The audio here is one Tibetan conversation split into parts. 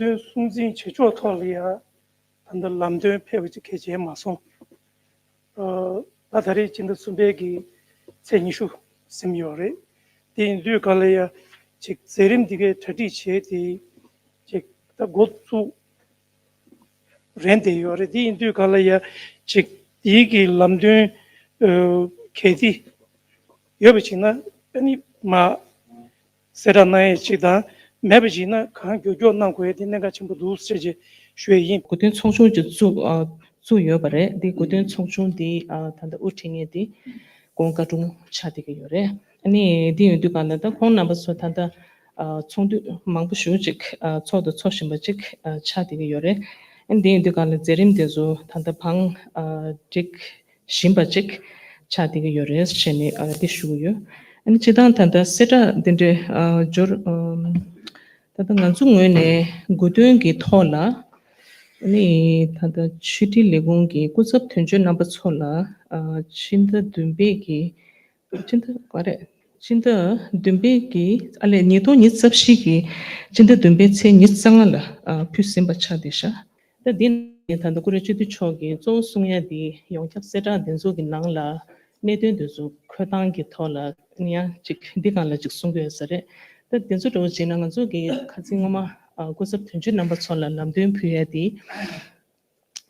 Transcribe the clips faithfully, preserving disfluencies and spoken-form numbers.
དོན་སྲུང་འཛིན་བྱེད་ཕྱོགས་ཐོག་ལ་ཡང་ད་ལྟ་ལམ་སྟོན་ཕེབས་པ་ཅིག་གལ་ཆེ་མ་སོང་། ཨ་ད་ད་རེས་སྤྱི་ཟླ་གསུམ་པའི་གི་ཚེས་ཉི་ཤུ་ཟིན་ཡོད་རེད། དེ་ཡིན་དུས་ག་ལ་ཡང་ཅིག་མཛད་རིམ་འདི་གའི་གྲ་སྒྲིག་བྱས་ཏེ་ཅིག་ད་འགོ་བཙུགས་རན་བསྡད་ཡོད་རེད། དེ་ཡིན་དུས་ག་ལ་ཡང་ཅིག་དེའི་གི་ལམ་སྟོན་ཨ་གལ་ཏེ་ཡོད་པ་ཅིག་ན་ཨ་ནི་མ་གསལ་བསྒྲགས་གནང་ཡས་ཅིག་དང་། མེད་པ་ཅིག་ན་གང་མགྱོགས་མགྱོགས་གནང་དགོས་ཡས་དེ་གནད་འགག་ཆེན་པོ་འདུག་ཟེར་ཅིག་ཞུ་ཡས་ཡིན། གོ་སྟོན་ཚོགས་ཆུང་ཅིག་བཙུགས་ཨ་བཙུགས་ཡོད་པ་རེད། འདི་གོ་སྟོན་ཚོགས་ཆུང་འདི་ཨ་ད་ལྟ་དབུ་ཁྲིད་མཁན་འདི་སྐུ་ངོ་བཀའ་དྲུང་ཆགས་བསྡད་ཀྱི་ཡོད་རེད། ཨ་ནི་འདི་ཡོད་དུས་ག་ལ་ད་ཁོང་རྣམ་པ་ཚོ་ད་ལྟ་ཨ་ཚོགས་འདུ་མང་པོ་ཞེ་པོ་ཅིག་ཨ་ཚོགས་དང་ཚོགས་བཞིན་པ་ཅིག་ཨ་ཆགས་བསྡད་ཀྱི་ཡོད་རེད། ཨ་ནི་འདི་ཡོད་དུས་ག་ལ་མཛད་རིམ་དེ་ཚོ་ད་ལྟ་བང་ཨ་སྒྲིག་བཞིན་པ་ཅིག་ཆགས་བསྡད་ཀྱི་ཡོད་རེད་ཞེས་ནས་ཨ་འདི་ཞུ་གི་ཡོད། ཨ་ནི་སྤྱིར་བཏང་ད་ལྟ་གསལ་བསྒྲགས་འདི་འདྲའི་ཨ་འབྱོར་ཨམ་ད་ལྟ་ང་ཚོ་ངོས་ནས་དགོས་འདུན་གྱི་ཐོག་ལ་ཨ་ནི་ད་ལྟ་ཕྱི་དྲིལ་ལས་ཁུངས་ཀྱི་སྐུ་ཚབ་དོན་གཅོད་རྣམ་པ་ཚོ་ལ་ཨ་ཕྱི་ཟླ་བདུན་པའི་གི་ཕྱི་ཟླ་ག་རེ། ཕྱི་ཟླ་བདུན་པའི་གི་ཨ་ལས་ཉིས་སྟོང་ཉི་ཤུ་རྩ་བཞི་གི་ཕྱི་ཟླ་བདུན་པའི་ཚེས་ཉི་ཤུ་རྩ་ལྔ་ལ་ཨ་ཕུལ་ཟིན་པ་ཆགས་བསྡད་ཤག་ད་འདི་ནི་ད་ལྟ་སྐུ་ངོ་སྤྱི་འཐུས་མཆོག་གིས་གཙོ་བོ་གསུང་ཡ་འདི་ཡོངས་ཁྱབ་གསལ་བསྒྲགས་འདི་ཚོ་གི་ནང་ལ་གནད་དོན་འདི་ཚོ་འཁོད་སྟངས་ཀྱི་ཐོག་ལ་ཡང་ཅིག་འདི་སྒང་ལ་ཅིག་གསུང་གི་ཡོད་ས་རེད། ད་འདི་ཚོ་འདྲ་བོ་བྱས་ན་ང་ཚོ་གི་ཁ་སང་སྔོན་མ་ཨ་སྐུ་ཚབ་དོན་གཅོད་རྣམ་པ་ཚོ་ལ་ལམ་སྟོན་ཕུལ་ཡ་འདི།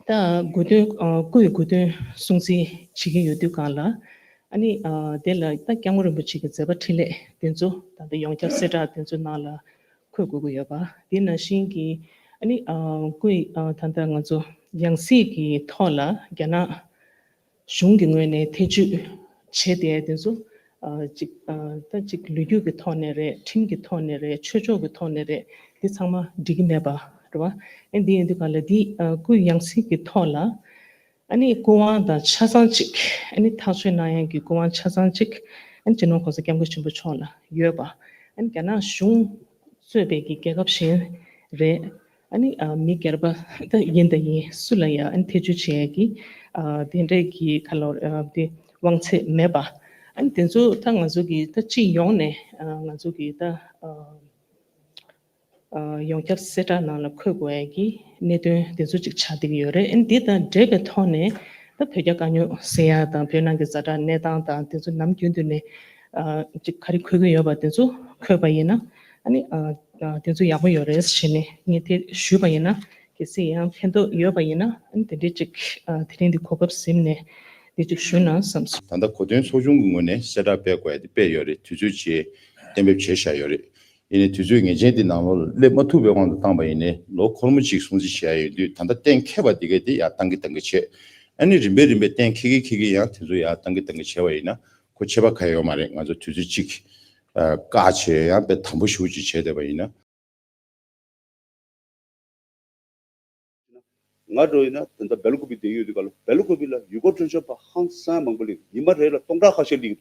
ད་དགོས་འདུན་ཨ་སྐུའི་དགོས་འདུན་སྲུང་བརྩི་བྱེད་ཀྱི་ཡོད་དུས་སྒང་ལ། ཨ་ནི་ཨ་དེ་ལ་ད་སྐྱབས་མགོན་རིན་པོ་ཆེ་གི་མཛད་པ་འཕྲིན་ལས་དེ་ཚོ་ད་ལྟ་ཡོངས་ཁྱབ་གསལ་བསྒྲགས་དེ་ཚོའི་ནང་ལ་འཁོད་དགོས་ཀྱི་ཡོད་པ། དེ་ནང་བཞིན་གྱི་ཨ་ནི་ཨ་སྐུའི་ཨ་ད་ལྟ་ང་ཚོ་ཡང་སྲིད་ཀྱི་ཐོག་ལ་རྒྱ་ནག་གཞུང་གི་ངོས་ནས་ཐེ་བྱུས་བྱས་ཏེ་དེ་ཚོ་ཨ་ཅིག་ཨ་ད་ཅིག་ལོ་རྒྱུས་ཀྱི་ཐོག་ནས་རེད། ཁྲིམས་ཀྱི་ཐོག་ནས་རེད། ཆོས་ཕྱོགས་ཀྱི་ཐོག་ནས་རེད། དེ་ཚང་མ་འགྲིག་གི་མེད་པ་རེད་བ། ཨ་འདི་ཡིན་དུས་ག་ལ་འདི་ཨ་སྐུ་ཡང་སྲིད་ཀྱི་ཐོག་ལ་ཨ་ནི་སྐུ་དབང་དང་ཆ་ཚང་གཅིག་ཨ་ནི་ཐག་གཅོད་གནང་ཡག་གི་སྐུ་དབང་ཆ་ཚང་གཅིག་ཨ་ནི་སྤྱི་ནོར་༸གོང་ས་༸སྐྱབས་མགོན་ཆེན་པོ་མཆོག་ལ་ཡོད་པ། ཨ་ནི་རྒྱ་ནག་གཞུང་གཙོས་པའི་གི་རྒྱལ་ཁབ་གཞན་རེད། ཨ་ནི་ཨ་མི་སྒེར་པ་ད་ཡིན་ད་ཡིན་སུ་ལ་ཡང་ཨ་ནི་ཐེ་བྱུས་བྱེད་ཡ་གི་ཨ་དེ་འདྲས་ཀྱི་ཁ་ལོ་ཨ་དེ་དབང་ཚད་མེད་པ། ཨ་ནི་དེ་ཚོ་ད་ང་ཚོ་གི་ད་སྤྱི་ཡོངས་ནས་ཨ་ང་ཚོ་གི་ད་ཨ་ཨ་ཡོངས་ཁྱབ་གསལ་བསྒྲགས་ནང་ལ་འཁོད་དགོས་ཡ་གི་གནད་དོན་དེ་ཚོ་ཅིག་ཆགས་བསྡད་ཀྱི་ཡོད་རེད། ཨ་ནི་དེ་དང་འབྲེལ་བའི་ཐོག་ནས་ད་བོད་རྒྱ་དཀའ་རྙོག་ཟེར་ཡ་དང་བོད་ནང་གི་ཛ་དྲག་གནས་སྟངས་དང་དེ་ཚོ་ནམ་རྒྱུན་དུ་ནས་ཨ་ཅིག་ག་རེ་འཁོད་ཀྱི་ཡོད་པ་དེ་ཚོ་འཁོད་པ་ཡིན་ན་ཨ་ནི་ཨ་ཨ་དེ་ཚོ་ཡག་པོ་ཡོད་རེད་ཟེར་ནས་ངས་དེ་ཞུས་པ་ཡིན་ན། གལ་སྲིད་ཡང་ཕན་ཐོགས་ཡོད་པ་ཡིན་ན་ཨ་ནི་དེ་འདྲའི་ཅིག་ཨ་དེ་རིང་འདི་གོ་སྐབས་ཟིན་ནས་འདི་ཅིག་ཞུས་ན་བསམ་སོང་། ད་ལྟ་གོ་སྟོན་ཚོགས་ཆུང་གི་ངོས་ནས་གསལ་བསྒྲགས་སྤེལ་དགོས་ཡ་དེ་སྤེལ་ཡོད་རེད། དུས་ཚོད་ཅིག་གཏན་འབེབས་བྱས་བཞག་ཡོད་རེད། ཡིན་ནའི་དུས་ཚོད་ངེས་ཅན་དེ་ནང་ལོགས་ལ་སླེབས་མ་ཐུབ་པའི་དབང་དུ་བཏང་པ་ཡིན་ནའི་ལོ་འཁོར་མོ་གཅིག་སྲུང་བརྩི་བྱས་ཡོད་དུས་ད་ལྟ་གཏན་འཁེལ་བ་དེ་གས་དེ་ཡར་བཏང་གི་བཏང་གི་བྱས། ཨ་ནི་རིམ་པས་རིམ་པས་གཏན་འཁེལ་གི་འཁེལ་གི་ཡང་དེ་ཚོ་ཡར་བཏང་གི་བཏང་གི་བྱས་པ་ཡིན་ན་ཁོ་ཆད་པ་གང་ཡོད་མ་རེད། ང་ཚོ་དུས་ཚོད་གཅིག་ཨ་བཀག་བྱས་ཡང་དཔེ་དམ་པོ་ཞེ་པོ་ཅིག་བྱས་བསྡད་པ་ཡིན་ན། ང་འགྲོ་ཡིན་ན་ད་ལྟ་སྦེལ་ཀོབ་བསྡད་ཡོད་དུས་ག་ལ་སྦེལ་ཀོབ་ལ་ཡུལ་སྐོར་སྤྲོ་འཆམ་པ་ཧང་སང་མང་པོ་སླེབས། ཉི་མ་རེ་ལ་སྟོང་ཕྲག་ཁ་ཤས་སླེབས།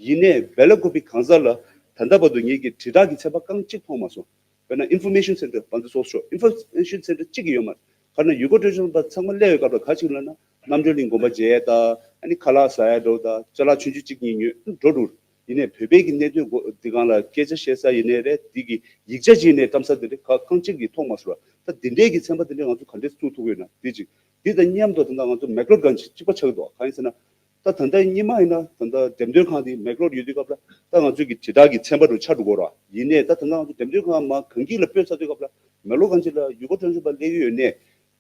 ཡིན་ནའི་སྦེལ་ཀོབ་གང་ཟག་ལ་ད་ལྟ་བར་དུ་ངེད་ཀྱི་དྲིལ་བསྒྲགས་ཀྱི་ཚན་པ་རྐང་གཅིག་མཐོང་མ་སོང་། དཔེར་ན་ཨིན་ཕོར་མེ་ཤན་སེན་ཊར་བང་དུ་སོགས་ཤོག་ཨིན་ཕོར་མེ་ཤན་སེན་ཊར་གཅིག་ཀྱང་ཡོད་མ་རེད། ག་ན་ཡུལ་སྐོར་སྤྲོ་འཆམ་པ་ཚང་མ་སླེབས་པའི་སྐབས་ལ་ག་ཅིག་ལབ་ན་རྣམ་གྲོལ་གླིང་དགོན་པ་མཇལ་ཡ་ད་ཨ་ནི་ཁ་ལག་ཟ་ཡ་འགྲོ་ད་ཅ་ལག་ཆུང་ཆུང་གཅིག་གཉིས་ཉོས་འགྲོ་འགྲོ། ཡིན་ནའི་བོད་པའི་གི་གནད་དོན་འདི་སྒང་ལ་སྐད་ཆ་བཤད་ས་ཡིན་ནའི་རེད། འདི་གི་ཡིག་ཆ་ཅིག་ནས་བཀྲམ་ས་འདི་འདྲ་ག་རྐང་གཅིག་གི་མཐོང་མ་སོང་ར། ད་འདི་འདྲའི་གི་ཚན་པ་འདི་འདྲ་ང་ཚོ་ག་འདྲས་བཙུགས་ཐུབ་ཀྱི་ཡོད་ན་འདི་གཅིག་འདི་དང་མཉམ་དུ་ད་ལྟ་ང་ཚོ་མེག་ལོར་གང་ཅིག་གཅིག་པ་ཆགས་ཀྱི་འདུག་གང་ཡིན་ཟེར་ན། ད་ད་ལྟ་སྔོན་མ་ཡིན་ན་ད་ལྟ་འགྲེམས་སྟོན་ཁང་འདི་མེག་ལོར་ཡོད་དུས་སྐབས་ལ་ད་ང་ཚོའི་གི་དྲིལ་བསྒྲགས་ཀྱི་ཚན་པ་རུ་ཆགས་འགྲོ་གི་ར། ཡིན་ནའི་ད་ད་ལྟ་ང་ཚོ་འགྲེམས་སྟོན་ཁང་མར་གངས་སྐྱིད་ལ་སྤོས་ཚར་དུས་སྐབས་ལ་མེག་ལོར་གང་ཅིག་ལ་ཡུལ་སྐོར་སྤྲོ་འཆམ་པ་སླེབས་ཀྱི་ཡོད་ནའི།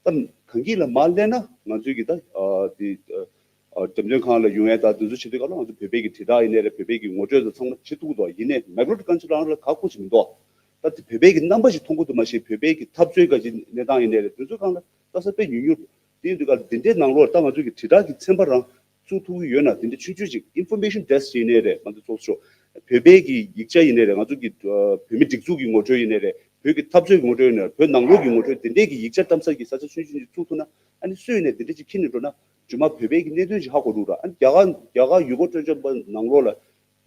ད་གངས་སྐྱིད་ལ་མར་སླེབས་ན་ང་ཚོའི་གི་ད་ཨ་དེ་ཨ་འགྲེམས་སྟོན་ཁང་ལ་ཡོང་ཡ་ད་དེ་ཚོ་བྱེད་དུས་སྐབས་ལ་ང་ཚོ་བོད་པའི་གི་དྲིལ་བསྒྲགས་ཡིན་ནའི་རེད། བོད་པའི་གི་ངོ་སྤྲོད་དང་ཚང་མ་བྱེད་ཐུབ་ཀྱི་འདུག་ཡིན་ནའི་མེག་ལོར་གང་ཅིག་རང་ལ་ག་ཁོ་ཅིག་མི་འདུག་ད་དེ་བོད་པའི་གི་རྣམ་པ་ཞིག་མཐོང་གི་འདུག་མ་གཞི་བོད་པའི་གི་འཐབ་རྩོད་ག་ཅིག་གནས་སྟངས་ཡིན་ནའི་རེད། དེ་ཚོ་སྒང་ལ་ལྟ་ས་དཔེ་ཉུང་ཉུང་རེད། དེ་ཡིན་དུས་སྐབས་འདི་འདྲའི་ནང་ལོགས་ད་ང་ཚོའི་གི་དྲིལ་བསྒྲགས་ཀྱི་ཚན་པ་རང་བཙུགས་ཐུབ་ཀྱི་ཡོད་ན་དེ་འདྲ་ཆུང་ཆུང་ཅིག་ཨིན་ཕོར་མེ་ཤན་ཌེ་སི་ཀི་ཡིན་ནའི་རེད། ང་ཚོ་ཚོགས་གཙོ་བོད་པའི་གི་ཡིག་ཆ་ཡིན་ནའི་རེད། ང་ཚོ་གི་ཨ་བོད་མི་སྒྲིག་འཛུགས་ཀྱི་ངོ་སྤྲོད་ཡིན་ནའི་རེད། བོད་ཀྱི་འཐབ་རྩོད་ཀྱི་ངོ་སྤྲོད་ཡིན་ནའི་རེད། བོད་ནང་ལོགས་ཀྱི་ངོ་སྤྲོད་དེ་འདྲའི་གི་ཡིག་ཆ་བཀྲམ་ས་གི་ས་ཆ་ཆུང་ཆུང་ཅིག་བཙུགས་ཐུབ་ན་ཨ་ནི་སུ་ཡིན་ནའི་དེ་འདྲ་ཅིག་འཁྱེར་ནས་འགྲོ་ན་རྗེས་མ་བོད་པའི་གི་གནད་དོན་ཅིག་ཧ་གོ་འགྲོ་ར། ཨ་ནི་རྒྱ་གར་རྒྱ་གར་ཡུལ་སྐོར་སྤྲོ་འཆམ་པ་ནང་ལོགས་ལ་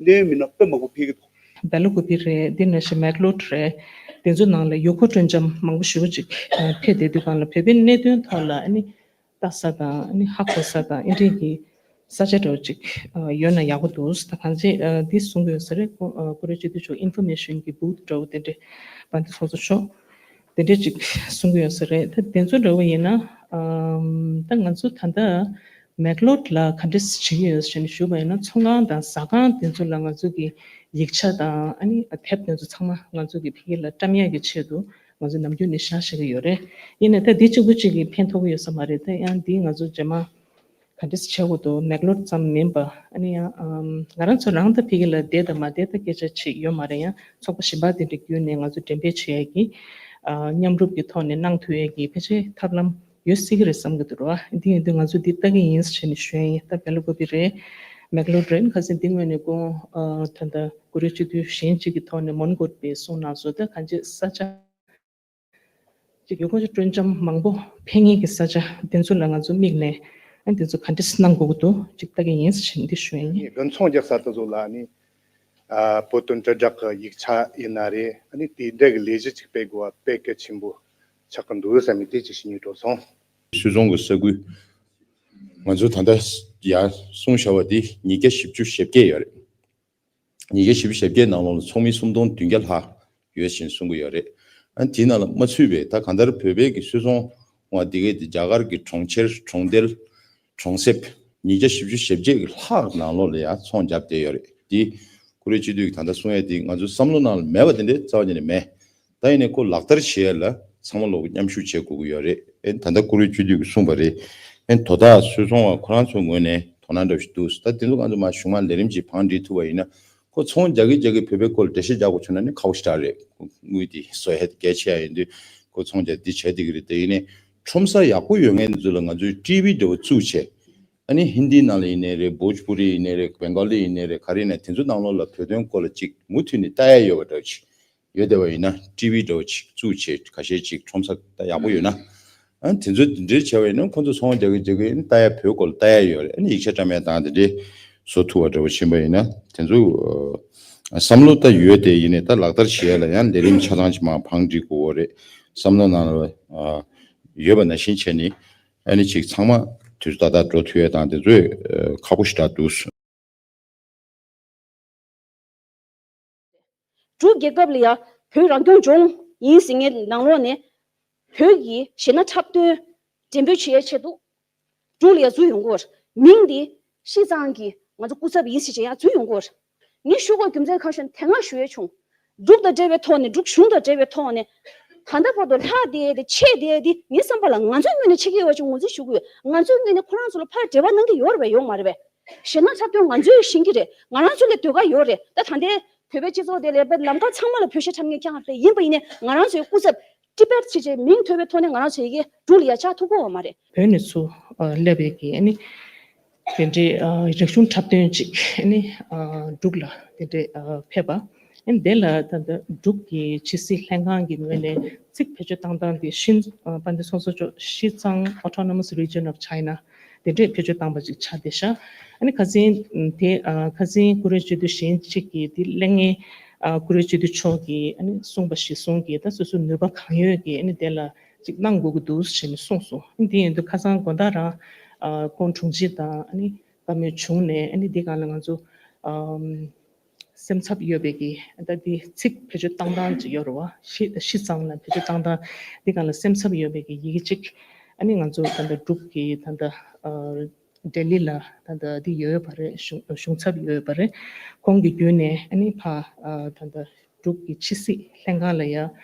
གནད་ཡོད་མི་སྣ་དཔེ་མང་པོ་ཕེབས་ཀྱི་འདུག་སྦེལ་ཀོབ་རེད། དེ་ནང་བཞིན་མེག་ལོར་རེད། དེ་ཚོ་ནང་ལ་ཡུལ་སྐོར་སྤྲོ་འཆམ་མང་པོ་ཞེ་པོ་ཅིག་ཕེབས་བསྡད་དུས་སྒང་ལ་བོད་པའི་གནད་དོན་ཐོག་ལ་ཨ་ནི་ལྟ་ས་དང་ཨ་ནི་ཧ་གོ་ས་དང་ཨེ་འདྲས་ཀྱི་ས་ཆ་འདྲ་བོ་ཅིག་ཡོད་ན་ཡག་པོ་འདུག་ད་གང་ཅི་འདི་གསུང་གི་ཡོད་ས་རེད། སྐུ་ཨ་སྐུ་ངོ་སྤྱི་འཐུས་མཆོག་ཨིན་ཕོར་མེ་ཤན་གྱི་བྷུ་ཐི་འདྲ་བོ་དེ་འདྲས་བང་དུ་ཚོགས་གཙོ་མཆོག་དེ་འདྲས་ཅིག་གསུང་གི་ཡོད་ས་རེད། ད་དེ་ཚོ་འདྲ་བོ་ཡིན་ན་ཨམ་ད་ང་ཚོ་ད་ལྟ་མེག་ལོར་ལ་ག་འདྲས་བྱེད་ཀྱི་ཡོད་ཟེར་ནས་ཞུས་པ་ཡིན་ན། ཚོང་ཁང་དང་ཟ་ཁང་དེ་ཚོ་ལ་ང་ཚོ་གི་ཡིག་ཆ་དང་ཨ་ནི་དེབ་དེ་ཚོ་ཚང་མ་ང་ཚོ་གི་ཕ་གི་ལ་བཀྲམ་ཡག་གི་ཆེད་དུ་ང་ཚོ་ནམ་རྒྱུན་ནས་བཞག་བཞག་གི་ཡོད་རེད། ཡིན་ནའི་ད་འདི་གཅིག་པུ་གཅིག་གིས་ཕན་ཐོགས་ཀྱི་ཡོད་ས་མ་རེད། ད་ཡང་འདི་ང་ཚོ་རྗེས་མ་ག་འདྲས་བྱེད་དགོས་འདུག་མེག་ལོར་ཙམ་མིན་པ། ཨ་ནི་ཡང་ཨམ་ང་རང་ཚོ་རང་ད་ཕ་གི་ལ་བསྡད་དང་མ་བསྡད་ད་སྐད་ཆ་བྱེད་ཡོད་མ་རེད། ཡང་ཚོགས་པ་གཞན་པ་དེ་འདྲ་བརྒྱུད་ནས་ང་ཚོ་འགྲེམས་སྤེལ་བྱེད་ཡག་གི་ཨ་མཉམ་རུབ་ཀྱི་ཐོག་ནས་གནང་ཐུབ་ཡག་གི་ཕལ་ཆེར་ཐབས་ལམ་ཡོད་སྲིད་ཀྱི་རེད་བསམ་གྱི་འདུག་ར། འདི་ཡིན་དུས་ང་ཚོ་འདི་ལྟ་གི་ཡིན་ཟེར་ནས་ཞུ་ཡ་ཡིན། ད་བེ་ལ་ཀོ་པི་རེད། མེག་ལོར་རེད། ཁ་སང་འདི་སྔོན་ནས་ཁོང་ཨ་ད་ལྟ་ཀུ་རེ་སྤྱི་འཐུས་གཞན་གཅིག་གི་ཐོག་ནས་མོན་གྷོ་པའི་གསུང་གནང་སོང་། ད་གང་ཅི་ས་ཆ་ཅིག་ཡོད། ཁོང་ཚོ་སྤྲོ་འཆམ་མང་པོ་ཕེབས་མཁན་གྱི་ས་ཆ་དེ་ཚོ་ལ་ང་ཚོ་དམིགས་ནས་ཨ་དེ་ཚོ་ག་འདྲས་གནང་དགོས་ཀྱི་འདུག་ཅིག་ལྟ་གི་ཡིན་ཟེར་འདི་ཞུ་ཡ་ཡིན། དགུན་ཚོང་རྒྱག་ས་དེ་ཚོ་ལ་ནི་ཨ་བོད་དོན་དྲིལ་བསྒྲགས་ཀྱི་ཡིག་ཆ་ཡིན་ན་རེད། ཨ་ནི་དེ་འདྲ་གི་ལས་གཞི་ཅིག་སྤེལ་དགོས་པ་དཔེ་གལ་ཆེན་པོ་ཆགས་ཀྱི་འདུག་བསམ་ནས་དེ་ཅིག་ཞུ་སྙིང་བྲོ་སོང་། སུད་ཚོང་གི་ས་ཁུལ་ང་ཚོ་ད་ལྟ་ཡར་གསུངས་བཞག་པ་དེ་ཉིས་བརྒྱ་བཞི་བཅུ་ཞེ་བརྒྱད་ཡོད་རེད། ཉིས་བརྒྱ་བཞི་བཅུ་ཞེ་བརྒྱད་ནང་ལོགས་ལ་ཚོགས་མི་སུམ་སྟོང་བདུན་བརྒྱ་ལྷག་ཡོད་ཅེས་གསུང་གི་ཡོད་རེད། ཨ་དེའི་ནང་ལ་མ་ཚུད་པའི་ད་གང་ལྟར་བོད་པའི་གི་སུད་ཚོང་བ་དེ་གའི་དེ་རྒྱ་གར་གྱི་གྲོང་ཁྱེར་གྲོང་རྡལ་གྲོང་གསེབ་ཉིས་བརྒྱ་བཞི་བཅུ་ཞེ་བརྒྱད་ཀྱི་ལྷག་ནང་ལོགས་ལ་ཡང་ཚོང་བརྒྱབ་བསྡད་ཡོད་རེད། དེ་ཀུ་རེ་སྤྱི་འཐུས་ཀྱིས་ད་ལྟ་གསུང་ཡ་དེ་ང་ཚོའི་བསམ་བློ་ནང་ལ་མེད་པ་དེ་འདྲའི་རྩ་བ་ཉིད་ནས་མེད། ད་ཡིན་ནའི་ཁོ་ལག་བསྟར་བྱེད་ཡ་ལ་ཚང་མ་ལོག་མཉམ་ཞུགས་བྱེད་དགོས་ཀྱི་ཡོད་རེད། ཨེ་ད་ལྟ་ཀུ་རེ་སྤྱི་འཐུས་ཀྱིས་གསུངས་པ་རེད། ཨེ་དོ་བདག་སུད་ཚོང་བ་ཁོ་རང་ཚོའི་ངོས་ནས་དོ་སྣང་འདྲ་བོ་ཞིག་འདུག་ད་དེ་ཚོ་ང་ཚོ་མར་གཞུང་མང་ལས་རིམ་གྱིས་བང་སྒྲིག་ཐུབ་པ་ཡིན་ན། ཁོ་ཚོང་རྒྱག་གི་རྒྱག་གི་བོད་པའི་སྐོར་ལ་འགྲེལ་བཤད་རྒྱག་དགོས་བྱུང་ན་ནི་ཁག་པོ་ཞེ་དྲག་རེད། དངུལ་དེ་བཟོ་ཡ་གལ་ཆེ་ཡ་ཡིན་དུས་ཁོ་ཚོང་རྒྱག་འདི་བྱས་བསྡད་ཀྱི་རེད། དེ་ཡིན་ནའི་ཁྲོམ་ས་ཡག་པོ་ཡོད་མཁན་ཚོ་ལ་ང་ཚོས་ཀྲི་བི་འདྲ་བོ་བཙུགས་བྱས། ཨ་ནི་ཧིན་དི་ནང་ལ་ཡིན་ནའི་རེད། བོཇ་པུ་རི་ཡིན་ནའི་རེད། བེང་ག་ལི་ཡིན་ནའི་རེད། ག་རེ་ཡིན་ན་དེ་ཚོ་ནང་ལོགས་ལ་བོད་དོན་སྐོར་ལ་ཅིག་མུ་མཐུད་ནས་ལྟ་ཡ་ཡོད་པ་འདྲ་བོ་ཅིག་ཡོད་བསྡད་པ་ཡིན་ན། ཀྲི་བི་འདྲ་བོ་ཅིག་བཙུགས་བྱས་ཁ་ཤས་ཅིག་ཁྲོམ་ས་ད་ཡག་པོ་ཡོད་ན། ཨ་ནི་དེ་ཚོ་དེ་འདྲའི་བྱས་པ་ཡིན་ན་ཁོ་ཚོ་ཚོང་རྒྱག་གི་རྒྱག་གི་ལྟ་ཡ་བོད་སྐོར་ལ་ལྟ་ཡ་ཡོད་རེད། ཨ་ནི་ཡིག་ཆ་བཀྲམ་ཡ་དང་དེ་འདྲའི་བཟོ་ཐུབ་པ་འདྲ་བོ་ཕྱིན་པ་ཡིན་ན་དེ་ཚོ་ཨ་བསམ་བློ་ད་ཡོད་དེ། ཡིན་ནའི་ད་ལག་བསྟར་བྱེད་ཡ་ལ་ཡང་ལས་རིམ་ཆ་ཚང་ཅིག་མར་བང་སྒྲིག་དགོས་རེད། བསམ་བློ་ནང་ལ་ཨ་ཡོད་པ་ནང་བཞིན་བྱས་ནས་ཨ་ནི་ཅིག་ཚང་མ་དུས་ཚོད་ཏག་ཏག་འགྲོ་ཐུབ་ཡ་དང་དེ་ཚོ་ཨ་ཁག་པོ་ཞེ་དྲག་འདུག་འབྲུག་རྒྱལ་ཁབ་ལ་ཡ་བོད་རང་སྐྱོང་ལྗོངས་ཡིན་ཟེར་མཁན་ནང་ལོགས་ནས་བོད་ཀྱི་གཞས་སྣ་འཁྲབ་སྟོན་འགྲེམས་སྤེལ་བྱེད་ཡའི་ཆེད་དུ་འབྲུག་ལ་ཡ་འཛུལ་ཡོང་གི་ཡོད་རེད། མིང་འདི་ཤིས་ཙང་གི་ང་ཚོ་སྐུ་ཚབ་ཡིན་ཟེར་བྱས་ཡ་འཛུལ་ཡོང་གི་ཡོད་རེད། ངས་ཞུ་དགོས་རྒྱུ་མཚན་གང་ཞིག་དེ་སྔ་ཞུ་ཡས་བྱུང་། འབྲུག་དང་འབྲེལ་བའི་ཐོག་ནས་འབྲུག་གཞུང་དང་འབྲེལ་བའི་ཐོག་ནས་ད་ལྟ་བར་དུ་ལྷག་བསྡད་དེ་ཆད་བསྡད་དེ་ངའི་བསམ་པ་ལ་ང་ཚོའི་ངོས་ནས་ཆད་ཀྱི་ཡོད་པ་ཅིག་ངོས་འཛིན་ཞུ་དགོས། ང་ཚོའི་ངོས་ནས་ཁོ་རང་ཚོ་ལ་ཕར་འབྲེལ་བ་གནང་གི་ཡོད་རེད་པས། ཡོད་མ་རེད་པས། གཞས་སྣ་འཁྲབ་སྟོན་ང་ཚོས་ཤེས་ཀྱི་རེད། ང་རང་ཚོ་ལ་ཟློས་གར་ཡོད་རེད། ད་ད་ལྟའི་བོད་པའི་སྤྱི་ཚོགས་དེ་ལ་ལམ་ཁ་ཚང་མ་ལ་བོད་གཞས་འཁྲབ་མཁན་རྐྱང་རེད། ཡིན་པ་ཡིན་ནའི་ང་རང་ཚོའི་སྐུ་ཚབ་ཊི་བེཊ་ཅེས་བྱས་མིང་ཐོས་པའི་ཐོག་ནས་ང་རང་ཚོ་ཡི་གེ་འབྲུག་ལ་ཡ་བཅར་ཐུབ་ཀྱི་ཡོད་མ་རེད། བོད་ནས་ཚུར་ཨ་སླེབས་པའི་གི་ཨ་ནི་དེ་འདྲའི་ཨ་རིག་གཞུང་འཁྲབ་སྟོན་ཅིག་ཨ་ནི་ཨ་འབྲུག་ལ་དེ་འདྲའི་ཨ་ཕེབས་པ། ཨ་ནི་དེ་ལ་ད་ལྟ་འབྲུག་གི་ཕྱི་སྲིད་ལྷན་ཁང་གི་ངོས་ནས་ཚིག་བེད་སྤྱོད་བཏང་སྟངས་དེ་ཤིན་ཨ་དཔལ་ལྡན་ཚོགས་གཙོ་མཆོག་ཤིས་ཙང་Autonomous Region of China དེ་འདྲས་བེད་སྤྱོད་བཏང་པ་ཅིག་ཆགས་བསྡད་ཤག་ཨ་ནི་ཁ་སང་དེ་ཨ་ཁ་སང་ཀུ་རེ་སྤྱི་འཐུས་གཞན་གཅིག་གིས་དེ་གླེང་ངེས་ཨ་ཀུ་རེ་སྤྱི་འཐུས་མཆོག་གིས་ཨ་ནི་གསུངས་པ་གཞིར་བཟུང་གིས་ད་སོ་སོའི་ནུས་པ་གང་ཡོད་ཀྱིས་ཨ་ནི་དེ་ལ་ཅིག་གནང་དགོས་ཀྱི་འདུག་ཟེར་ནས་གསུངས་སོང་། ཨ་ནི་དེ་ཡིན་དུས་ཁ་སང་དགོང་དག་རང་ཨ་ཁོང་དྲུང་ཆེ་དང་ཨ་ནི་བཀའ་མོལ་བྱུང་ནས་ཨ་ནི་དེ་སྒང་ལ་ང་ཚོ་ཨམ། སེམས་འཚབ་ཡོད་པའི་གི་ད་འདི་ཚིག་བེད་སྤྱོད་བཏང་སྟངས་ཅིག་ཡོད་རེད་བ། ཤི་ཤི་ཙང་ལ་བེད་སྤྱོད་བཏང་སྟངས་འདི་སྒང་ལ་སེམས་འཚབ་ཡོད་པའི་གི་ཡི་གེ་ཅིག་ཨ་ནི་ང་ཚོ་ད་ལྟ་འབྲུག་གི་ད་ལྟ་ཨ་ལྡི་ལི་ལ་ད་ལྟ་འདི་ཡོད་པ་རེད། གཞུང་གཞུང་ཚབ་ཡོད་པ་རེད། ཁོང་གི་བརྒྱུད་ནས་ཨ་ནི་ཕ་ཨ་ད་ལྟ་འབྲུག་གི་ཕྱི་སྲིད་ལྷན་ཁང་ལ་ཡ་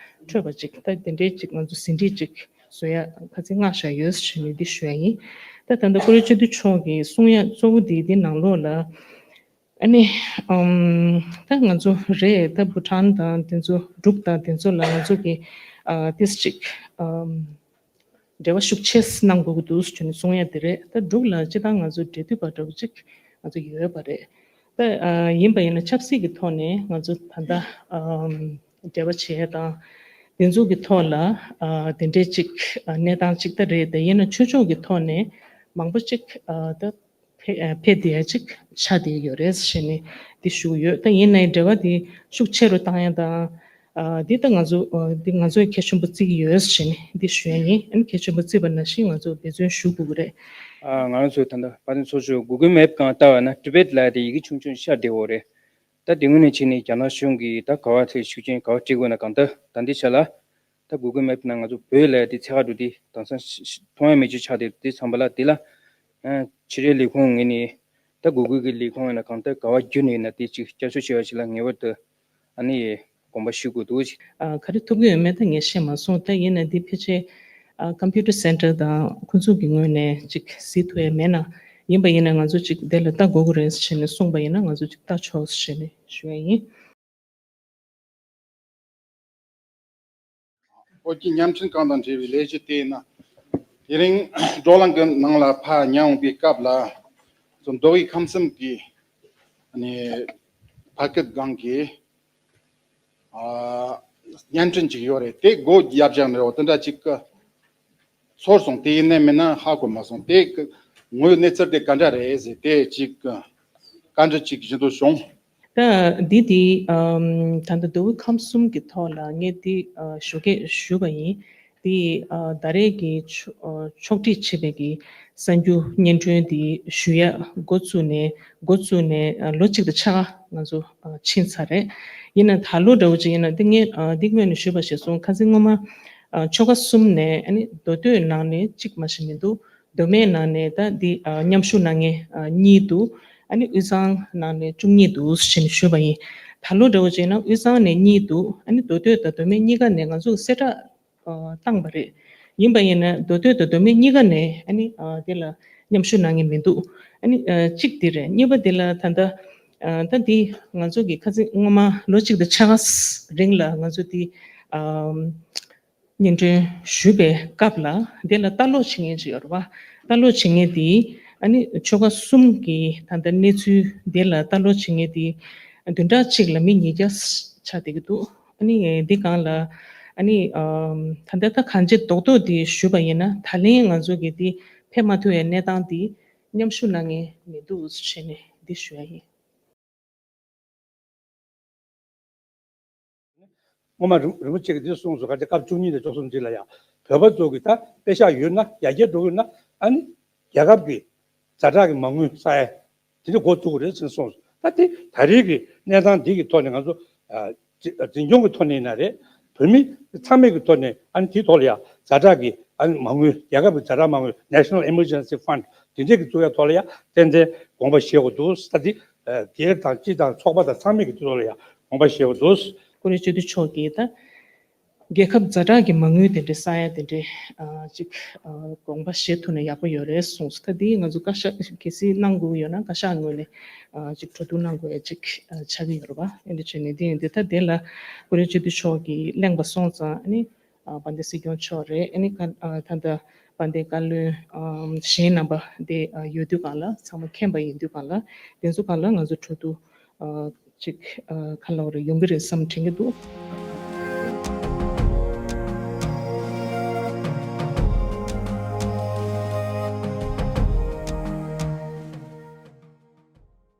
འཕྲོད་པ་ཅིག་ད་དེ་འདྲའི་ཅིག་ང་ཚོ་ཟིན་བྲིས་ཅིག་བཟོ་ཡ་ཁ་ཚིག་མངགས་བཞག་ཡོད་ཟེར་ནས་འདི་ཞུ་ཡ་ཡིན། ད་ད་ལྟ་ཀུ་རེ་སྤྱི་འཐུས་མཆོག་གིས་གསུང་ཡ་གཙོ་བོ་འདི་འདི་ནང་ལོགས་ལ། ཨ་ནི་ཨམ་ད་ང་ཚོ་རེད། ད་བྷུ་ཊཱན་དང་དེ་ཚོ་འབྲུག་དང་དེ་ཚོ་ལ་ང་ཚོ་གི་ཨ་ཏིས་ཅིག་ཨམ་འབྲེལ་བ་ཤུགས་ཆེ་གནང་དགོས་ཀྱི་འདུག་ཟེར་ནས་གསུང་ཡ་དེ་རེད། ད་འབྲུག་ལ་སྤྱི་བཏང་ང་ཚོ་འབྲེལ་མཐུད་པ་འདྲ་བོ་ཅིག་ང་ཚོ་ཡོད་པ་རེད། ད་ཨ་ཡིན་པ་ཡིན་ན་ཆབ་སྲིད་ཀྱི་ཐོག་ནས་ང་ཚོ་ད་ལྟ་ཨམ་འབྲེལ་བ་བྱེད་ཡ་དང་དེ་ཚོ་གི་ཐོག་ལ་ཨ་དེ་འདྲའི་ཅིག་ཨ་གནས་སྟངས་ཅིག་ད་རེད། ད་ཡིན་ན་ཆོས་ཕྱོགས་ཀྱི་ཐོག་ནས་མང་པོ་ཅིག་ཨ་ད། ཕེ་ཨ་ཕེ་བསྡད་ཡ་ཅིག་ཆགས་བསྡད་ཡོད་རེད་ཟེར་ནས་འདི་ཞུ་གི་ཡོད། ད་ཡིན་ནའི་འབྲེལ་བ་འདི་ཤུགས་ཆེ་རུ་བཏང་ཡ་དང་ཨ་འདི་ད་ང་ཚོ་ཨ་འདི་ང་ཚོས་གལ་ཆེན་པོ་བརྩི་གི་ཡོད་ཟེར་ནས་འདི་ཞུ་ཡ་ཡིན། ཨ་ནི་གལ་ཆེན་པོ་བརྩིས་པ་ནང་བཞིན་ང་ཚོ་འབད་བརྩོན་ཞུ་དགོས་ཀྱི་རེད། ཨ་ང་རང་ཚོའི་ད་ལྟ་དཔལ་ལྡན་ཚོགས་གཙོས་Google Map་སྒང་ལྟ་བ་ན་ཊི་བེཊ་ལབ་ཡ་དེ་ཡི་གེ་ཆུང་ཆུང་ཤར་བསྡད་ཡོད་རེད། ད་དེ་སྔོན་ནས་བྱས་ནས་རྒྱ་ནག་གཞུང་གིས་ད་ག་པར་དེ་ཤུགས་རྐྱེན་ག་པར་སྤྲད་དགོས་ན་གང་ལྟར་ད་འདི་ཆ་ལ། ད་Google Map་ནང་ང་ཚོ་བོད་ལ་དེ་ཚད་ག་འགྲོ་དེ་དེང་སང་ཤ་ཤ་མཐོང་ཡ་མེད་ཅིག་ཆགས་དེ་དེ་ཚང་པ་ལ་དེ་ལ་ཨ་ཕྱི་དྲིལ་ལས་ཁུངས་ངོས་ནས་ད་Google་གི་ལས་ཁུངས་ཡིན་ན་གང་ལྟར་ག་བ་བརྒྱུད་ནས་ཡིན་ན་དེ་ཅིག་བསྐྱར་བཅོས་བྱས་པ་ཞིག་ལ་ངེས་པར་དུ་ཨ་ནི་དགོངས་པ་ཞུ་དགོས་འདུག་ཅིག་ཨ་ག་རེ་ཐུབ་ཀྱི་ཡོད་མེད་ད་ངས་ཤེས་མ་སོང་། ད་ཡིན་ན་འདི་ཕལ་ཆེར་ཨ་Computer Center་དང་ཁོང་ཚོ་གི་ངོས་ནས་ཅིག་གཟིགས་ཐུབ་ཡ་མེད་ན། ཡིན་པ་ཡིན་ན་ང་ཚོ་ཅིག་དེ་ལ་ལྟ་དགོས་ཀྱི་རེད་ཟེར་ནས་གསུངས་པ་ཡིན་ན་ང་ཚོ་ཅིག་ལྟ་ཆོག་ཟེར་ནས་ཞུ་ཡ་ཡིན། ཨོ་ཀི་བརྙན་འཕྲིན་ཁང་དང་འབྲེལ་བའི་ལས་གཞི་དེ་ཡིན་ན། དེ་རིང་བགྲོ་གླེང་གི་ནང་ལ་ཕར་ཉན་འོང་པའི་སྐབས་ལ། ཚོ་མདོ་དབུས་ཁམས་གསུམ་གྱི་ཨ་ནི་ཕ་སྐད་སྒང་གི་ཨ་བརྙན་འཕྲིན་ཅིག་ཡོད་རེད། དེ་སྒོ་བརྒྱབ་བཞག་ནས་རོ་དེ་འདྲ་ཅིག་གི་ཚོར་སོང་། དེ་ཡིན་ནས་མིན་ན་ཧ་གོ་མ་སོང་། དེ་གི་དངོས་ཡོད་གནས་ཚུལ་དེ་ག་འདྲ་རེད་ཟེར་དེ་ཅིག་གི་བཀའ་འདྲི་ཅིག་ཞུ་འདོད་བྱུང་། ད་འདི་དེ་ཨམ་ད་ལྟ་མདོ་དབུས་ཁམས་གསུམ་གྱི་ཐོག་ལ་ངས་འདི་ཨ་ཞོགས་ཀས་ཞུས་པ་ཡིན། དེ་ཨ་ད་རེས་ཀྱི་ཕྱོ་ཨ་ཕྱོགས་སྒྲིག་བྱས་པའི་གི་གསར་འགྱུར་སྙན་སྒྲོན་དེ་ཞུ་ཡ་འགོ་བཙུགས་ནས་འགོ་བཙུགས་ནས་ཨ་ལོ་གཅིག་དང་ཕྱེད་ཀ་ང་ཚོ་ཨ་ཕྱིན་ཚར་རེད། ཡིན་ན་ད་ལོ་འདྲ་བོ་ཅིག་ཡིན་ན་འདི་ངས་ཨ་འདི་སྔོན་ནས་ཞུས་པ་བཞིན་སོང་། ཁ་སང་སྔོན་མ་ཨ་ཆོལ་ཁ་གསུམ་ནས་ཨ་ནི་མདོ་སྟོད་ནང་ནས་གཅིག་མ་ཞིག་མི་འདུག་མདོ་སྨད་ནང་ནས་ད་འདི་ཨ་མཉམ་ཞུགས་གནང་མཁན་ཨ་གཉིས་འདུག་ཨ་ནི་དབུས་གཙང་ནང་ནས་བཅུ་གཉིས་འདུག་ཟེར་ནས་ཞུས་པ་ཡིན། ད་ལོ་འདྲ་བོ་བྱས་ན་དབུས་གཙང་ནས་གཉིས་འདུག་ཨ་ནི་མདོ་སྟོད་དང་མདོ་སྨད་གཉིས་ཀ་ནས་ང་ཚོ་གསལ་བསྒྲགས་ཨ་བཏང་པ་རེད། ཡིན་པ་ཡིན་ན་མདོ་སྟོད་དང་མདོ་སྨད་གཉིས་ཀ་ནས་ཨ་ནི་ཨ་དེ་ལ་མཉམ་ཞུགས་གནང་མཁན་མི་འདུག་ཨ་ནི་ཨ་གཅིག་དེ་རེད། གཉིས་པ་དེ་ལ་ད་ལྟ་ཨ་ད་འདི་ང་ཚོ་གི་ཁ་སང་སྔོན་མ་ལོ་གཅིག་དང་ཕྱེད་ཀ་རིང་ལ་ང་ཚོ་འདི་ཨ། སྙན་སྒྲོན་ཞུས་པའི་སྐབས་ལ་དེ་ལ་ལྟ་ཀློག་བྱེད་མཁན་ཅིག་ཡོད་རེད་བ། ལྟ་ཀློག་བྱེད་མཁན་དེ་ཨ་ནི་ཆོལ་ཁ་གསུམ་གྱི་ད་ལྟ་གནས་ཚུལ་དེ་ལ་ལྟ་ཀློག་བྱེད་མཁན་དེ་བདུན་ཕྲག་གཅིག་ལ་མི་ཉིས་བརྒྱ་ཆགས་བསྡད་ཀྱི་འདུག་ཨ་ནི་འདི་སྒང་ལ་ཨ་ནི་ད་ལྟ་ད་གང་ཅི་རྡོག་རྡོག་དེ་ཞུས་པ་ཡིན་ན་ད་ལན་ང་ཚོ་གི་དེ་ཕེབས་མ་ཐུབ་པའི་གནས་སྟངས་དེ་མཉམ་ཞུགས་གནང་མཁན་མི་འདུག་ཟེར་ནས་འདི་ཞུ་ཡ་ཡིན། སྔོན་མ་རིན་རིན་པོ་ཆེ་གིས་འདི་གསུངས་སོང་། ག་ཚོད་སྐབས་བཅུ་གཉིས་ནས་བཅུ་གསུམ་རྗེས་ལ་ཡང་བོད་པ་ཚོ་གི་ད་པེ་ཤག་ཡོད་ན་ཡར་རྒྱས་འགྲོ་གི་ཡོད་ན་ཨ་ནི་རྒྱལ་ཁབ་ཀྱི་ཛ་དྲག་གི་མ་དངུལ་བསགས་ཡ་དེ་འདྲ་འགོ་བཙུགས་དགོས་རེད་ཟེར་གསུངས་སོང་། ད་དེ་ད་རེས་ཀྱི་གནས་སྟངས་འདི་གི་ཐོག་ནས་ང་ཚོ་ཨ་འཛིན་སྐྱོང་གི་ཐོག་ནས་ཡིན་ན་རེད། བོད་མི་ཚང་མའི་གི་ཐོག་ནས་ཨ་ནི་དེའི་ཐོག་ལ་ཡང་ཛ་དྲག་གི་ཨ་ནི་མ་དངུལ་རྒྱལ་ཁབ་ཀྱི་ཛ་དྲག་མ་དངུལ་National Emergency Fund་དེ་འདྲས་ཀྱི་བཙུགས་ཡ་ཐོག་ལ་ཡང་ཏན་ཏན་དགོངས་པ་བཞེས་དགོས་འདུག་ད་དེ་སྒེར་དང་སྤྱི་དང་ཚོགས་པ་དང་ཚང་མས་ཀྱི་ཐོག་ལ་ཡང་དགོངས་པ་བཞེས་དགོས་འདུག་སྐུ་ངོ་སྤྱི་འཐུས་མཆོག་གིས་ད་རྒྱལ་ཁབ་ཛ་དྲག་གི་མ་དངུལ་དེ་འདྲའི་བསགས་ཡ་དེ་འདྲའི་ཨ་ཅིག་ཨ་དགོངས་པ་བཞེས་ཐུབ་ན་ཡག་པོ་ཡོད་རེད་གསུངས་སོང་། ད་འདི་ང་ཚོ་བཀའ་ཤག་གལ་སྲིད་གནང་དགོས་ཀྱི་ཡོད་ན་བཀའ་ཤག་ངོས་ནས་ཨ་ཅིག་གྲོས་བསྡུར་གནང་དགོས་ཡ་ཅིག་ཨ་ཆགས་ཀྱི་ཡོད་རེད་པ། ཨེ་འདྲ་བྱས་ནས་འདི་ཡིན་དུས་ད་དེ་ལ་སྐུ་ངོ་སྤྱི་འཐུས་མཆོག་གིས་གླེང་བ་སོང་ཙང་ཨ་ནི། ཨ་དཔལ་ལྡན་སྲིད་སྐྱོང་མཆོག་རེད། ཨ་ནི་ཀ་ཨ་ད་ལྟ་དཔལ་ལྡན་བཀའ་བློན་ཨམ་གཞན་རྣམ་པ་དེ་ཨ་ཡོད་དུས་སྒང་ལ་ཚང་མ་མཁྱེན་པ་ཡིན་དུས་སྒང་ལ་དེ་ཚོ་སྒང་ལ་ང་ཚོ་གྲོས་བསྡུར་ཨ་ཅིག་ཨ་ག་ལབ་དགོས་རེད། ཡོང་གི་རེད་བསམ་དྲན་གྱི་འདུག